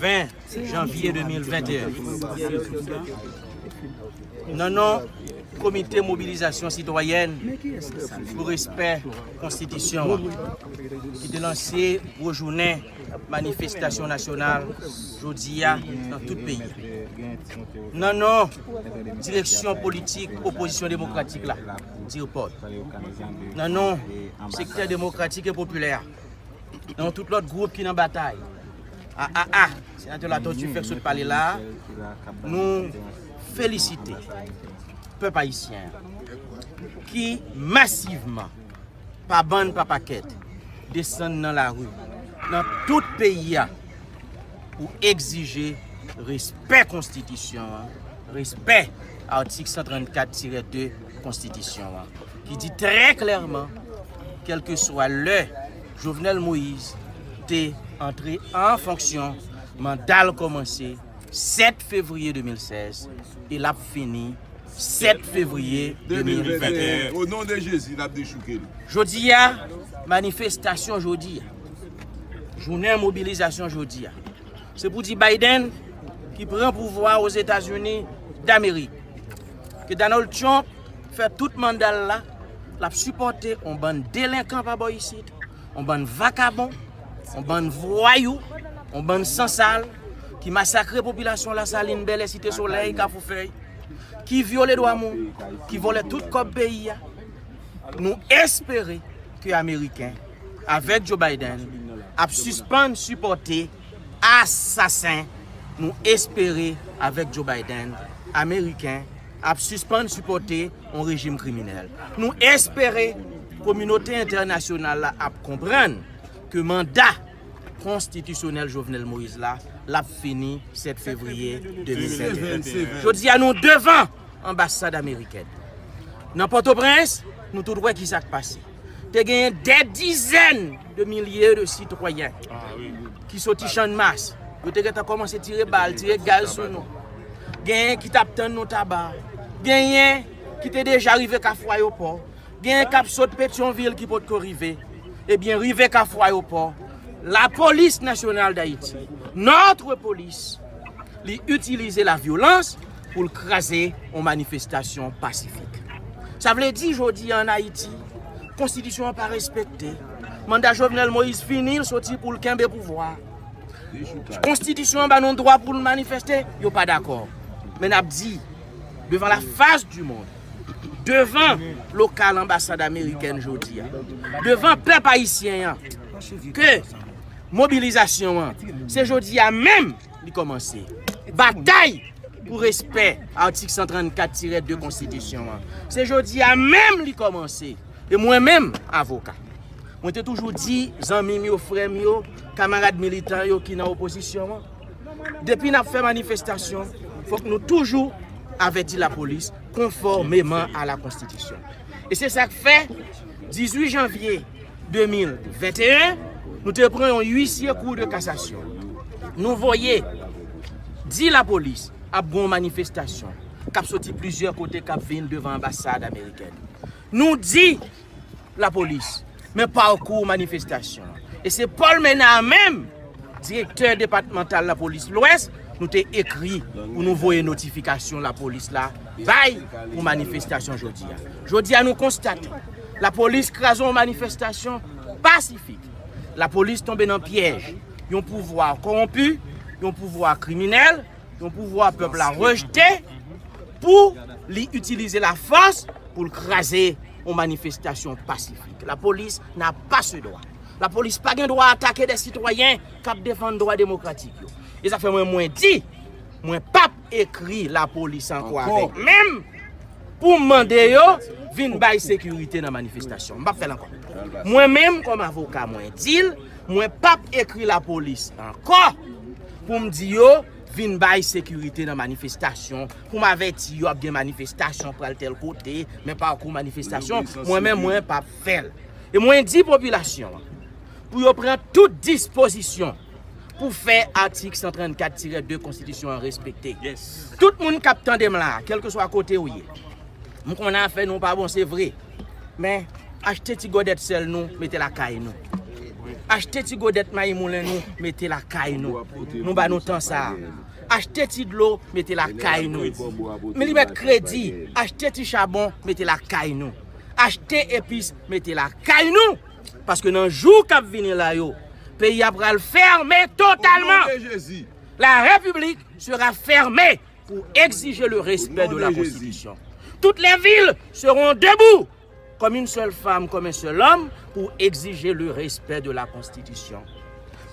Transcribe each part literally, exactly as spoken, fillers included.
ven janvye de mil venteyen. Nan non Komite Mobilizasyon Sitwayèn pou Respè Konstitisyon an, ki te lanse gwo jounen manifestasyon nasyonal jodi a nan tout peyi. Nan non direksyon politik opozisyon demokratik la, DIRPOD, nan non sektè demokratik e popilè a, nan tout lòt gwoup ki nan batay, A A A, Senatè Latortue fèk sot pale la a, nou felisite pèp ayisyen an ki masivman, pa bann pa pakèt, desann nan lari nan tout peyi a pou egzije respè konstitisyon an, respè atik san trannkat tirè de konstitisyon an, ki di trè klèman, kèlkeswa lè Jovenel Moïse te antre an fonksyon, manda l kòmanse sèt fevriye de mil sèz e l ap fini sèt fevriye de mil venteyen. O non de Jezi, n ap dechouke l. Jodi a, manifestasyon jodi a, jounen mobilizasyon jodi a, se pou di Biden ki pran pouvwa Ozetazini Damerik, ke Donald Trump fè tout manda l la, l ap sipòte yon bann delenkan pa bò isit, yon bann vakabon, yon bann vwayou, yon bann sansal ki masakre popilasyon Lasalin, Bèlè, Site Solèy, Kafou Fèy, ki vyole dwa moun, ki vòlè tout kòb peyi a. Nou espere ke Ameriken, avèk Joe Biden, ap sispann sipòte asasen. Nou espere, avèk Joe Biden, Ameriken ap sispann sipòte yon rejim kriminèl. Nou espere kominote entènasyonal la ap konprann ke manda konstitisyonèl Jovenel Moïse la, l ap fini sèt fevriye de mil venteyen. Jodi a, nou devan anbasad amerikèn. Nan Pòtoprens, nou tout wè ki sa k pase. Te genyen dè dizèn de milye de sitwayen ki soti Channmas. Yo te gentan kòmanse tire bal, tire gaz sou nou. Genyen ki t ap tann nou Taba. Genyen ki te deja rive Kafou Ayopò. Genyen k ap sot Petyonvil ki potko rive. Ebyen, rive Kafou Ayopò, Lapolis Nasyonal Dayiti, notre police, li itilize lavyolans pou l kraze yon manifestasyon pasifik. Sa vle di, jodi a ann Ayiti, konstitisyon an pa respekte. Manda Jovenel Moïse fini, l soti pou l kenbe pouvwa. Konstitisyon an ba nou dwa pou n manifeste, yo pa dakò. Men n ap di, devan lafas di mond, devan lokal anbasad amerikèn jodi a, devan pèp ayisyen an, ke mobilizasyon an, se jodi a menm li kòmanse. Batay pou respè atik san trannkat tirè de konstitisyon an, se jodi a menm li kòmanse. E mwen menm, avoka, mwen te toujou di zanmi m yo, frè m yo, kamarad militan yo ki nan opozisyon an, depi n ap fè manifestasyon, fòk nou toujou avèti lapolis konfòmeman a la konstitisyon. E se sa k fè, dizuit janvye de mil venteyen, nou te pran yon uisye kou de kasasyon. Nou voye di lapolis ap gen yon manifestasyon k ap soti plizyè kote k ap vin devan anbasad amerikèn. Nou di lapolis, men pakou manifestasyon an. E se Paul Ménard menm, direktè depatmantal lapolis Lwès, nou te ekri pou nou voye notifikasyon lapolis la bay pou manifestasyon jodi a. Jodi a, nou konstate lapolis kraze yon manifestasyon pasifik. Lapolis tonbe nan pyèj yon pouvwa kòwonpi, yon pouvwa kriminèl, yon pouvwa pèp la rejte pou li itilize lafòs pou l kraze yon manifestasyon pasifik. Lapolis n'a pas ce droit. Lapolis pa gen dwa atake de sitwayen k ap defann dwa demokratik yo. E sa fè mwen, mwen di, mwen p ap ekri lapolis ankò avèk men m pou m mande yo vin bay sekirite nan manifestasyon. M p ap fè l ankò. Mwen menm, kòm avoka, mwen di l, mwen p ap ekri lapolis ankò pou m di yo vin bay sekirite nan manifestasyon, pou m avèti yo ap gen manifestasyon pral tèl kote, men pakou manifestasyon, mwen menm, mwen p ap fè l. E mwen di popilasyon an pou yo pran tout dispozisyon pou fè atik san trannkat tirè de konstitisyon an respekte. Tout moun k ap tande m la a, kèlkeswa kote w ye, m konnen afè nou pa bon, se vre. Men, achte ti gòdèt sèl nou, mete lakay nou. Achte ti godèt mayi moulen nou, mete lakay nou. Nou ba nou tan sa a. Achte ti dlo, mete lakay nou. Men li mèt kredi, achte ti chabon, mete lakay nou. Achte epis, mete lakay nou. Paske nan jou k ap vini la yo, peyi a pral fèmen totalman. La République sera fermée pour exiger le respect de la Constitution. Toutes les villes seront debout comme une seule femme, comme un seul homme, pour exiger le respect de la Constitution.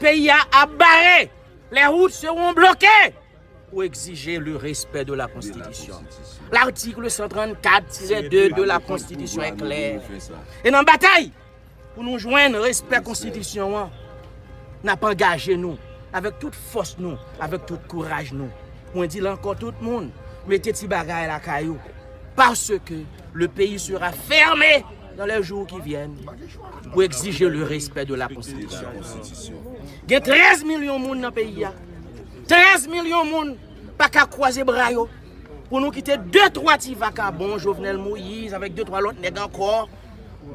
Peyi a ap bare, les routes seront bloquées pour exiger le respect de la Constitution. L'article cent trente-quatre tiret deux de la Constitution est clair. E nan batay pou nou jwenn respè konstitisyon an, n ap angaje nou avèk tout fòs nou, avèk tout kouraj nou. Mwen di l ankò, tout moun, mete ti bagay lakay ou. Parce que le pays sera fermé dans les jours qui viennent pour exiger le respect de la Constitution. Gen trèz milyon moun nan peyi a. Trèz milyon moun pa ka kwaze bra yo pou nou kite de twa ti vakabon, Jovenel Moïse avèk de twa lòt nèg ankò,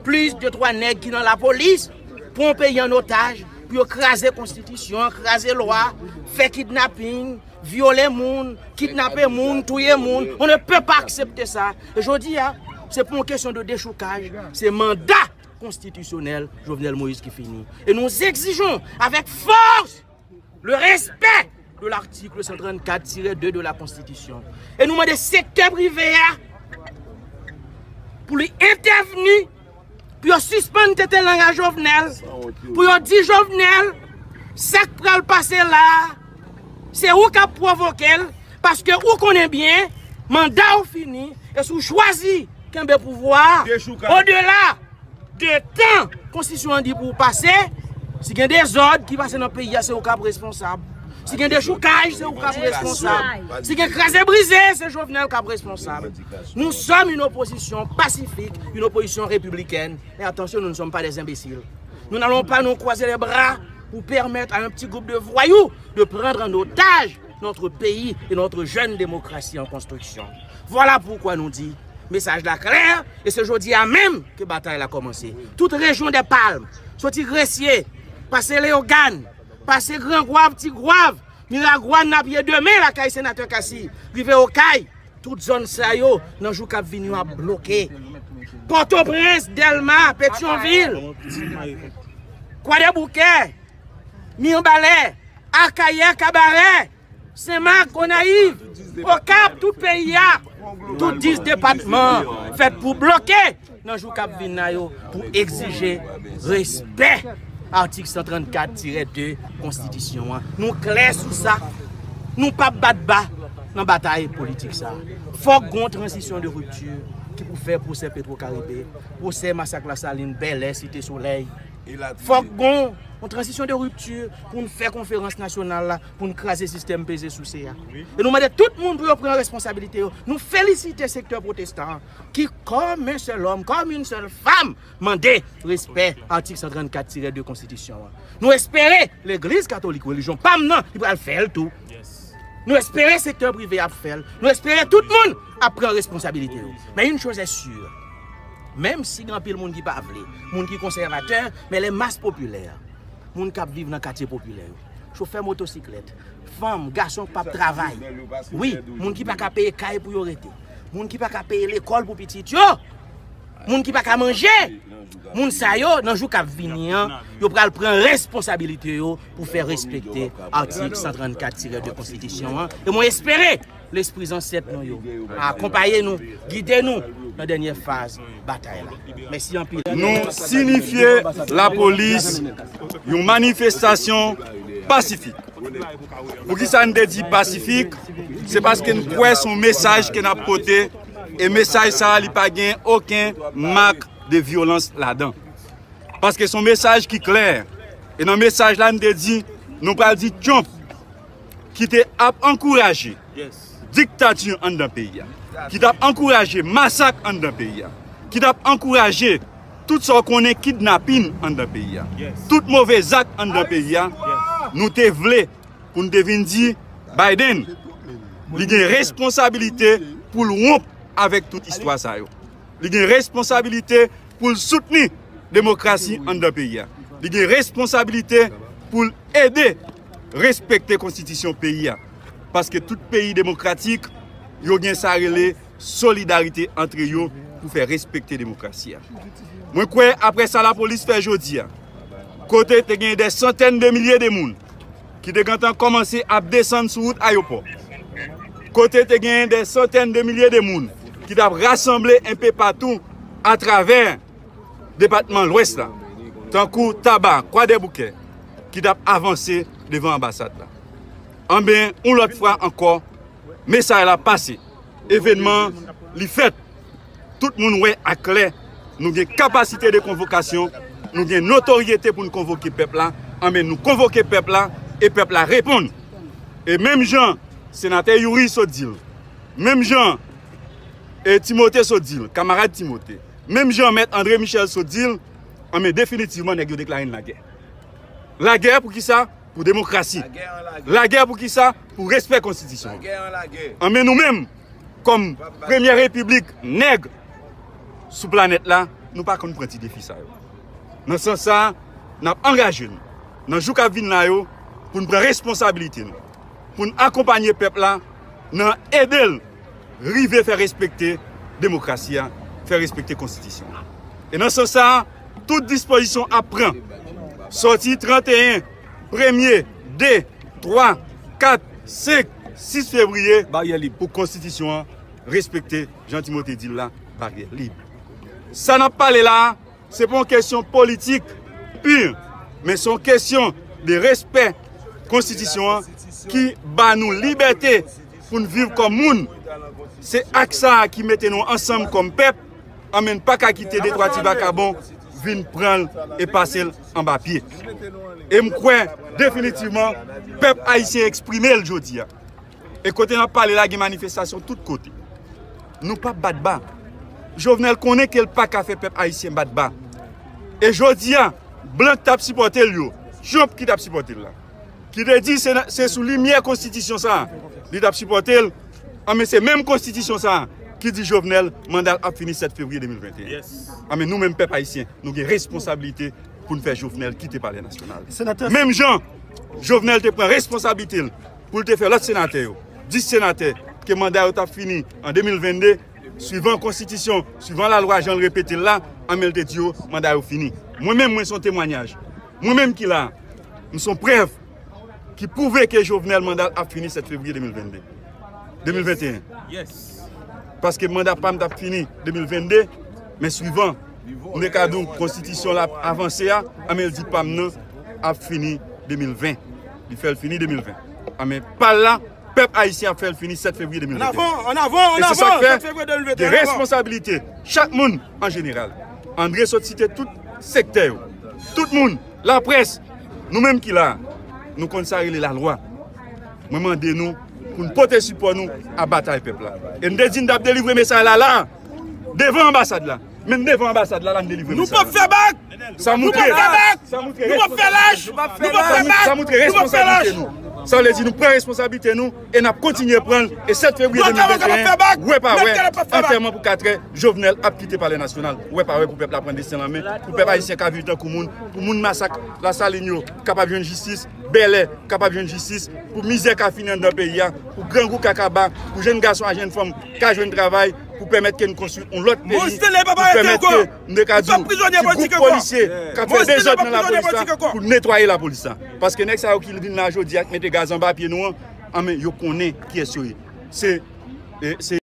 plis de twa nèg ki nan lapolis, pran peyi an otaj, pou yo kraze konstitisyon, kraze lwa, fè kidnaping, vyole moun, kidnape moun, touye moun. On ne peut pas accepter ça. E jodi a, se pa yon kesyon de dechoukaj, se manda konstitisyonèl Jovenel Moïse ki fini. Et nous exigeons avec force le respect de l'article cent trente-quatre tiret deux de la Constitution. E nou mande sektè prive a pou li entèvni, pou yo sispann tete lang a Jovenel, pou yo di Jovenel, sa k pral pase la a, se ou k ap pwovoke l, paske ou konnen byen, manda w fini, e si w chwazi kenbe pouvwa a, odela de tan konstitisyon an di pou w pase, si gen dezòd ki pase nan peyi a, se ou k ap responsab. Si gen dechoukaj, se ou k ap responsab. Si gen kraze brize, se Jovenel k ap responsab. Nous sommes une opposition pacifique, une opposition républicaine. Et attention, nous ne sommes pas des imbéciles. Nous n'allons pas nous croiser les bras pour permettre à un petit groupe de voyous de prendre en otage notre pays et notre jeune démocratie en construction. Voilà pourquoi nous disons, mesaj la klè, e se jodi a menm ke batay la kòmanse. Tout rejyon dè Palm, soti Gresye, pase Leyogàn, pase Gran Gwav, Ti Gwav, Miragwàn, Napyedeme, lakay senatè Cassy, rive Okay, tout zòn sa yo, nan jou k ap vini yo ap bloke. Pòtoprens, Dèlma, Petyonvil, Kwadèboukè, Mibalè, Akayè, Kabarè, Senmak, Gonayiv, Okap, tout peyi a, tout dis depatman fèt pou bloke nan jou k ap vin la yo pou egzije respè atik san trannkat tirè de konstitisyon an. Nou klè sou sa. Nou p ap bat ba nan batay politik sa. Fòk gon tranzisyon de ripti ki pou fè pwosè Petro Karibe, pwosè masak Lasalin, Bèlè, Site Solèy. Fòk gon yon tranzisyon de ripti pou n fè konferans nasyonal la, pou n kraze sistèm peze souse a. E nou mande tout moun pou yo pran responsabilite yo. Nou felisite sektè pwotestan an ki, kòm yon sèl òm, kòm yon sèl fanm, mande respè atik san trannkat tirè de konstitisyon an. Nou espere legliz katolik, relijyon pa m nan, li pral fè l tou. Nou espere sektè prive ap fè l. Nou espere tout moun ap pran responsabilite yo. Men une chose est sûre, menm si gen anpil moun ki pa vle, moun ki konsèvatè, men les masses populaires, moun k ap viv nan katye popilè yo, chofè motosiklèt, fanm, gason k p ap travay, wi, moun ki pa ka peye kay pou yo rete, moun ki pa ka peye lekòl pou pitit yo, moun ki pa ka manje, moun sa yo, nan jou k ap vini an, yo pral pran responsabilite yo pou fè respekte atik san trannkat tirè de konstitisyon an. E mwen espere lespri zansèt nou yo akonpaye nou, gide nou nan dènye faz batay la. Mèsi anpil. Nou sinifye lapolis yon manifestasyon pasifik. Poukisa n te di pasifik? Se paske n kwè se yon mesaj ke n ap pote, e mesaj sa a, li pa gen okenn mak de vyolans ladan. Paske se yon mesaj ki klè. E nan mesaj la, n te di, nou pral di Trump, ki te ap ankouraje diktati anndan peyi a, ki t ap ankouraje masak anndan peyi a, ki t ap ankouraje tout sa w konnen kidnapin anndan peyi a, tout move zak anndan peyi a, nou te vle pou n te vin di Biden, li gen responsabilite pou l wonp avèk tout istwa sa yo. Li gen responsabilite pou l soutni demokrasi anndan peyi a. Li gen responsabilite pou l ede respekte konstitisyon peyi a. Paske tout peyi demokratik, yo gen sa rele solidarite antre yo pou fè respekte demokrasi a. Mwen kwè apre sa lapolis fè jodi a, kote te gen dè santèn de milye de moun ki te gentan kòmanse ap desann sou wout ayewopò, kote te gen dè santèn de milye de moun ki t ap rasanble enpe patou atravè depatman Lwès la, tankou Taba, Kwadèboukè, ki t ap avanse devan anbasad la. Anben, yon lòt fwa ankò, mesaj la pase. Evènman, li fèt. Tout moun wè aklè, nou gen kapasite de konvokasyon, nou gen notoryete pou n konvoke pèp la, anben nou konvoke pèp la, e pèp la reponn. E menm jan senatè Youri sot di l, menm jan e Timote sot di l, kamarad Timote, menm jan mèt André Michel sot di l, anben definitivman nèg yo deklare n lagè. Lagè pou kisa? Pou demokrasi. Lagè pou kisa? Pou respè konstitisyon. Anben nou menm, kòm premyè repiblik nèg sou planèt la, nou pa konn pran ti defi sa yo. Nan sans sa, n ap angaje n nan jou k ap vin la yo pou n pran responsabilite nou, pou n akonpanye pèp la nan ede l rive fè respekte demokrasi a, fè respekte konstitisyon an. E nan sans sa, tout dispozisyon ap pran sòti tranteyen, premye, de, twa, kat, senk, sis fevriye, baryè lib, pou konstitisyon an respekte, jan Timote di l la, baryè lib. Sa n ap pale la a, se pa yon kesyon politik pi, men se yon kesyon de respè konstitisyon an ki ba nou libète pou n viv kòm moun. Se ak sa a ki mete nou ansanm kòm pèp, anben n pa ka kite de twa ti vakabon vin pran l e pase l anba pye. E m kwè definitivman pèp ayisyen eksprime l jodi a. E kote n ap pale la, gen manifestasyon tout kote. Nou p ap bat ba. Jovenel konnen ke l pa ka fè pèp ayisyen bat ba. E jodi a, blan k t ap sipòte l yo, Trump ki t ap sipòte l la, ki te di se nan, se sou limyè konstitisyon sa a li t ap sipòte l, anben se menm konstitisyon sa a ki di Jovenel manda l ap fini sèt fevriye de mil venteyen. Anben nou menm pèp ayisyen, nou gen responsablite pou n fè Jovenel kite palè nasyonal. Menm jan Jovenel te pran responsablite l pou l te fè lòt senatè yo, dis senatè, ke manda yo t ap fini an de mil vennde, swivan konstitisyon, swivan lalwa jan l repete l la, anben l te di yo manda yo fini. Mwen menm, mwen se yon temwanyaj. Mwen menm ki la a, m se yon prèv ki pwouve ke Jovenel manda l ap fini sèt fevriye de mil vennde, de mil venteyen. Paske manda pa m t ap fini de mil vennde, men swivan m te ka di w konstitisyon l ap avanse a, anben l di pa m nan ap fini de mil ven. Li fè l fini de mil ven. Anben pa l la, pèp ayisyen ap fè l fini sèt fevriye de mil venteyen. E se sa k fè gen responsablite chak moun an jeneral. André sot site tout sektè yo, tout moun, laprès, nou menm ki la a, nou konn sa rele lalwa. Mwen mande nou pou n pote sipò nou a batay pèp la. E n te di n t ap delivre mesaj la la a, devan anbasad la. Men devan anbasad la, la n delivre mesaj la. Nou p ap fè bak! Sa moutre, sa moutre responsabilite nou. Sa moutre responsabilite nou. Sa vle di nou pran responsablite nou e n ap kontinye pran l. E sèt fevriye de mil venteyen, wè pa wè, antèman pou katrè, Jovenel ap kite palè nasyonal. Wè pa wè pou pèp la pran desten l an men, pou pèp ayisyen ka viv tankou moun, pou moun masak Lasalin yo kapab jwenn jistis, Bèlè kapab jwenn jistis, pou mizè ka fini anndan peyi a, pou grangou ka kaba, pou jèn gason ak jèn fanm ka jwenn travay, pou pèmèt ke n konstwi yon lòt peyi, pou pèmèt ke, m te ka di w, ti gwoup polisye k ap fè dezòd nan lapolis la, pou netwaye lapolis la. Paske nèg sa yo ki vin la jodi a, k mete gaz anba pye nou an, anben, yo konnen kiyès yo ye. Se, e, se